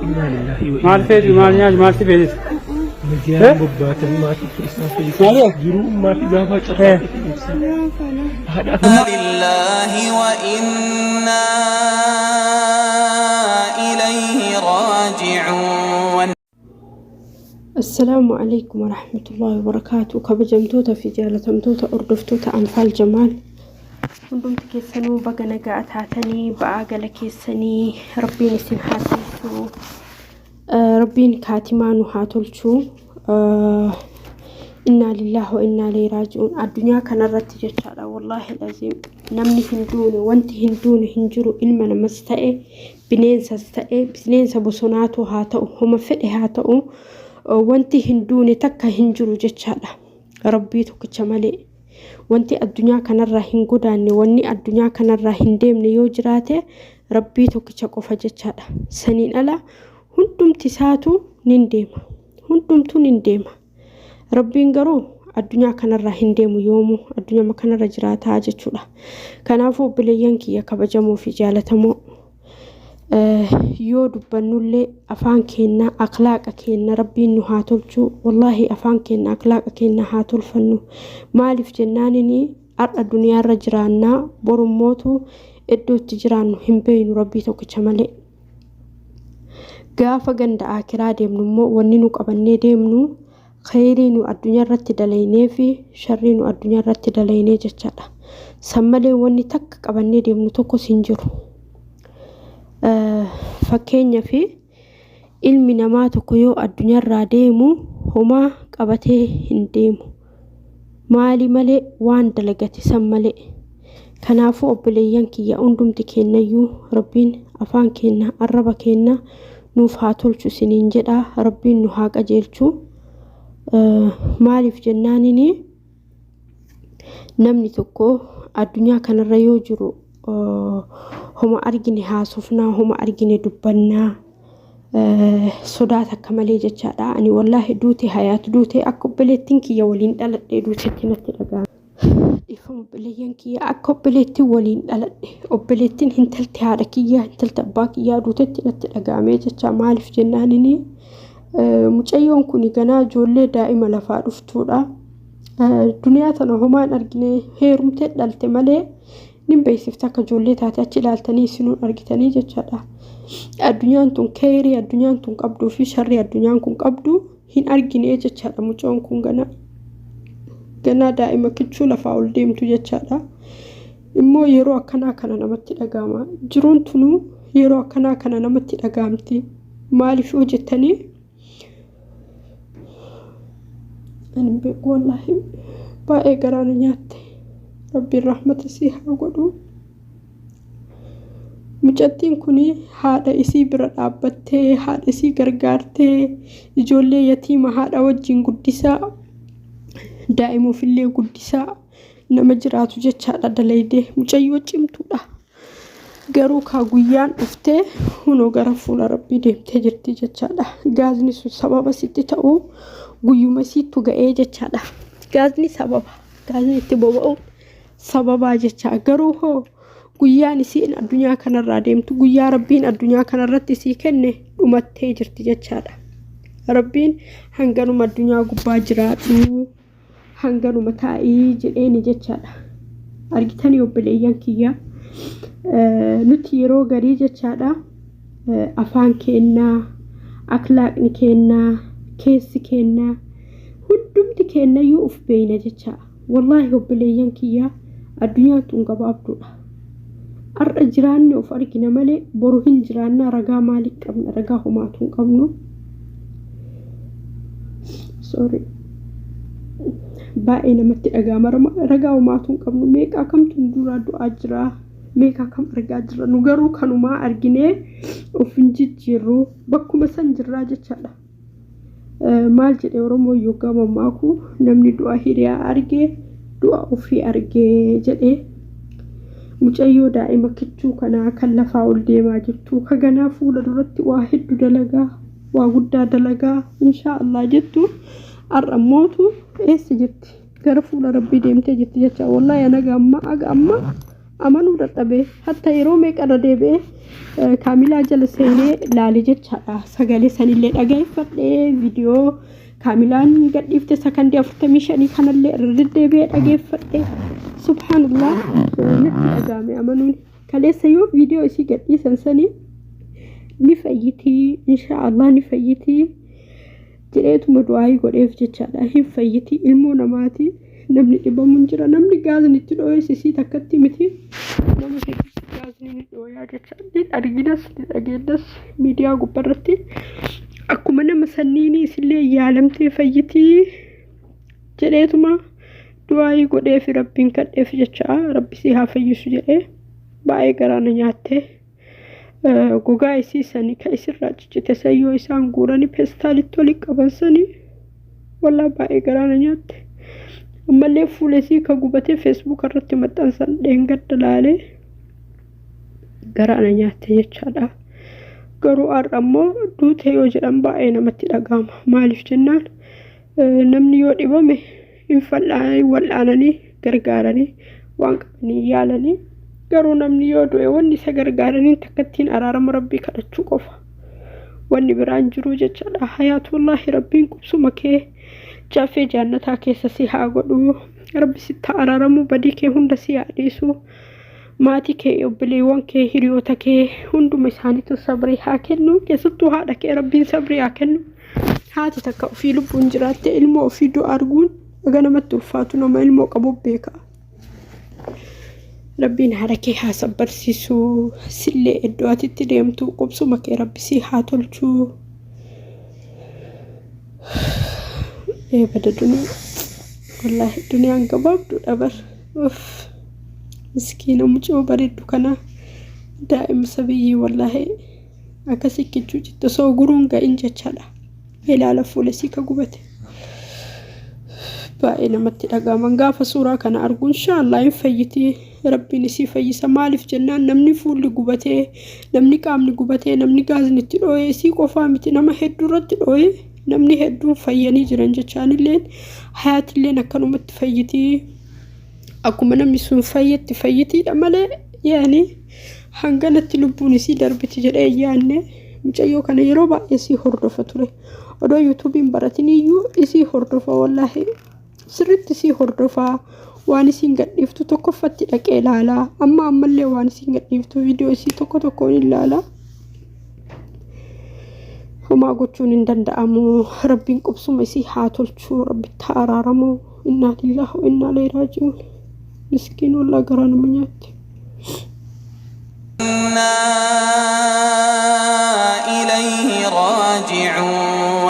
Innaa lillaahi wa Maal innaa feetu ilayhi maal nyaatu maal si feetu? Nagayaan bobbaatan maatii keessaa feetu. Maali? Jiruu ummaa fi gaafaa carraa feete ibsa. Haadhaa fi لله وإنا إليه راجعون. Assalaamu alaikum warahmatullahi wabarakaatu. Kabajamtoota fi jaalatamtoota hordoftoota Anfaal Jamaal, hundumti keessanuu baga nagaa taatanii ba'aa gala keessanii rabbiin isin haa tolchu. Rabbiin kaatimaa nu haa tolchu. Innaa lillaahi wa innaa ilayhi raaji'uun. Addunyaa kanarratti jechaadha, wallaahi laziim, namni hin duune, wanti hin duune hin jiru. Ilma namas ta'e, bineensas ta'e, bineensa bosonaatu haa ta'u, homa fedhe haa ta'u, wanti hin duune takka hin jiru jechaadha, rabbii tokkicha malee. Wanti addunyaa kanarraa hin godaanne, wanni addunyaa kanarraa hin deemne yoo jiraate, rabbii tokkicha qofa jechaadha. Saniin ala hundumti isaatu nin deema, hundumtuu nin deema. Rabbiin garuu addunyaa kanarraa hin deemu, yoomuu addunyaa kanarra jiraataa jechuudha. Kanaafuu obboleeyyan kiyya kabajamoo fi jaalatamoo, yoo dubbannullee afaan keenya, akhlaaqa keenya rabbiin nu haa tolchu. Wallaahi, afaan keenya, akhlaaqa keenya haa tolfannu. Maaliif jennaanini, har'a duniyaarra jiraannaa, borummootu iddoo itti jiraannu hin beeynu rabbii tokkicha malee. Gaafa ganda akiraa deemnu immoo wanni nu qabannee deemnu khayrii nu addunyaa irratti dalaynee fi sharrii nu addunyaa irratti dalaynee jechaadha. San malee wanni takka qabannee deemnu tokkos hin jiru. Fakkeenya fi ilmi namaa tokko yoo addunyaarraa deemu homaa qabatee hin deemu. Maali malee? Waan dalagate san malee. Kanaafuu obboleeyyan kiyya, hundumti keenyayyuu rabbiin afaan keenya, arraba keenya nuuf haa tolchu isiniin jedha. Rabbiin nu haa qajeelchu. Maaliif jennaanini, namni tokko addunyaa kanarra yoo jiru homa argine haasofnaa, homa argine dubbannaa, sodaa takka malee jechaadha. Ani wallaahi duute hayaatu duute akka obboleettiin kiyya waliin dhaladhee duutetti natti dhaga'ama. Dhiifama obboleeyyan kiyya, akka obboleettiin waliin dhaladhe, obboleettiin intalti haadha kiyyaa, intalti abbaa kiyyaa duutetti natti dhaga'amee jecha. Maaliif jennaanini, mucayyoon kun ganaa ijoollee daa'ima lafaa dhuftuudha. Duniyaa tana homaan argine, heerumtee dhalte malee nin beeksifte akka ijoollee taate achi ilaaltanii isinuun argitanii jechaadha. Addunyaan tun keerii addunyaan tun qabduu fi sharrii addunyaan kun qabdu hin argine jechaadha. Mucoon kun ganaa ganaa daa'ima kichuu lafaa ol deemtu jechaadha. Immoo yeroo akkanaa kana namatti dhaga'ama. Jiruun tunuu yeroo akkanaa kana namatti dhaga'amti. Maaliif yoo jettanii, ani hin beeku, wallaahi baay'ee garaa na nyaatte. Rabbiin rahmata sii haa godhu. Mucattiin kun haadha isii bira dhaabbattee, haadha isii gargaartee, ijoollee yatiima haadha wajjin guddisaa, daa'ima ofillee guddisaa nama jiraatu jechaadha dalaydee. Mucayyoo cimtuudha. Garuu kaa guyyaan dhuftee hunoo gara fuula rabbii deemtee jirti jechaadha. Gaazni sun sababa sitti ta'u guyyuma siittu ga'ee jechaadha. Gaazni sababa. Gaazni itti boba'u sababaa jecha. Garuu hoo guyyaan isiin addunyaa kanarraa deemtu, guyyaa rabbiin addunyaa kanarratti isii kenne dhumattee jirti jechaadha. Rabbiin hanganuma addunyaa gubbaa jiraadhu, hanganuma taa'ii jedheeni jechaadha. Argitanii obboleeyyan kiyya, nuti yeroo garii jechaadha, afaan keennaa, akhlaaqni keennaa, keessi keennaa, hundumti keennayyuu uf beeyna jecha. Wallaahi obboleeyyan kiyya, addunyaan tun gabaabduudha. Har'a jiraanne of argina malee boru hin jiraannaa ragaa maalii qabna? Ragaa homaatu hin qabnu. Sorry. Baay'ee namatti dhaga'ama. Ragaa homaatu hin qabnu. Meeqaa kamtu nu duraa du'aa jira? Meeqaa kam argaa jira? Nu garuu kanumaa arginee of hin jijjiirru. Bakkuma san jirraa jechaadha. Maal jedhe Oromoon yoggaa mammaaku? Namni du'a hiriyaa arge du'a ofii arge jedhe. Mucayyoo daa'ima kichuu kanaa kan lafaa ol deemaa jirtu, ka ganaa fuula duratti waa hedduu dalagaa, waa guddaa dalagaa inshaa Allah jettu, har'a mootu eessa jirti? Gara fuula rabbii deemtee jirti jecha. Wallaahi ana aga ammaa aga ammaa Amanuu dadhabe. Hatta yeroo meeqa irra deebi'ee kaamilaa jala seenee laale jechaadha. Sagalee sanillee dhageeffadhee viidiyoo kaamilaan gadhiifte sakandii 45 kanallee irra deddeebi'ee dhageeffadhe. Subhaanallah natti dhaga'ame amanuun. Kaleessa yoo viidiyoo isii gadhiisan sanii ni fayyitii inshaallah ni fayyitii jedheetuma du'aayii godheef jechaadha. Hin fayyitii ilmoo namaati. Namni dhibamu hin jira. Namni gaazni itti dhooyes isii takkatti miti. Nama hedduutti gaazni ni dhooyaa jecha. Ni arginas ni dhageenyas miidiyaa gubbarratti. Akkuma nama sanniini isillee yaalamtee fayyitii jedheetuma du'aayii godheef rabbiin kadheef jecha rabbi si haa fayyisu jedhee baay'ee garaa na nyaatte. Gogaa isii sani ka isirraa ciccite san yoo isaan guuranii peestaalitti oli qaban sani wallaa baay'ee garaa na nyaatte. Ammallee fuula isii ka gubatee feesbuuka irratti maxxansan dheengadda laalee garaa na nyaatte jechaadha. Garuu har'a immoo duute yoo jedhan baay'ee namatti dhaga'ama. Maaliif jennaan namni yoo dhibame hin wal'aananii gargaaranii waan qabanii yaalanii garuu namni yoo du'e wanni isa gargaaraniin takkattiin araarama rabbii kadhachuu qofa. Wanni biraan jiru jechaadha. Hayaatu wallaahi rabbiin qubsuma kee caffee jaannataa keessa si haa godhu. Rabbi sitti haa araaramu badii kee hunda si haa dhiisu. Maatii kee obboleewwan kee hiriyoota kee hunduma isaaniitu sabrii haa kennu. Keessattuu haadha kee rabbiin sabrii haa kennu. Haati takka ofii lubbuun jiraattee ilmoo ofii du'a arguun dhaga namatti ulfaatu nama ilmoo qabu beeka. Rabbiin haadha kee haa sabbarsiisu. Sillee iddoo ati itti deemtu qubsuma kee rabbi sii haa tolchu. Ee bada duniyaa. Wallaahi duniyaan gabaabduudha bar. Uff. Miskiina mucoo bareeddu kana daa'ima sabiyyii wallaahi. Akkasii kichuu citte osoo guruun ga'in jechaadha. Ilaala fuula isii ka gubate. Baay'ee namatti dhaga'aman gaafa suuraa kana argu inshaallah hin fayyiti rabbiin isii fayyisa maaliif jennaan namni fuulli gubatee namni qaamni gubatee namni gaazni itti dhoo'ee isii qofaa miti nama hedduu irratti dhoo'ee namni hedduun fayyanii jiran jechaanilleen hayaatilleen akkanumatti fayyitii akkuma namni sun fayyetti fayyitiidha malee yaani hanganatti lubbuun isii darbiti jedhee hin yaadne mucayyoo kana yeroo baay'ee isii hordofa ture odoo yuutuubiin baratin iyyuu isii hordofa wallaahi sirritti isii hordofa waan isiin gadhiiftu tokkoffatti dhaqee ilaala amma ammallee waan isiin gadhiiftu viidiyoo isii tokko tokkoon ilaala homaa gochuun hin danda'amu rabbiin qubsuma isii haa tolchu rabbitti haa araaramu innaa lillaahi wa innaa ilayhi raaji'uun miskiin wallaa garaa nama nyaatti. إنا إليه راجعون.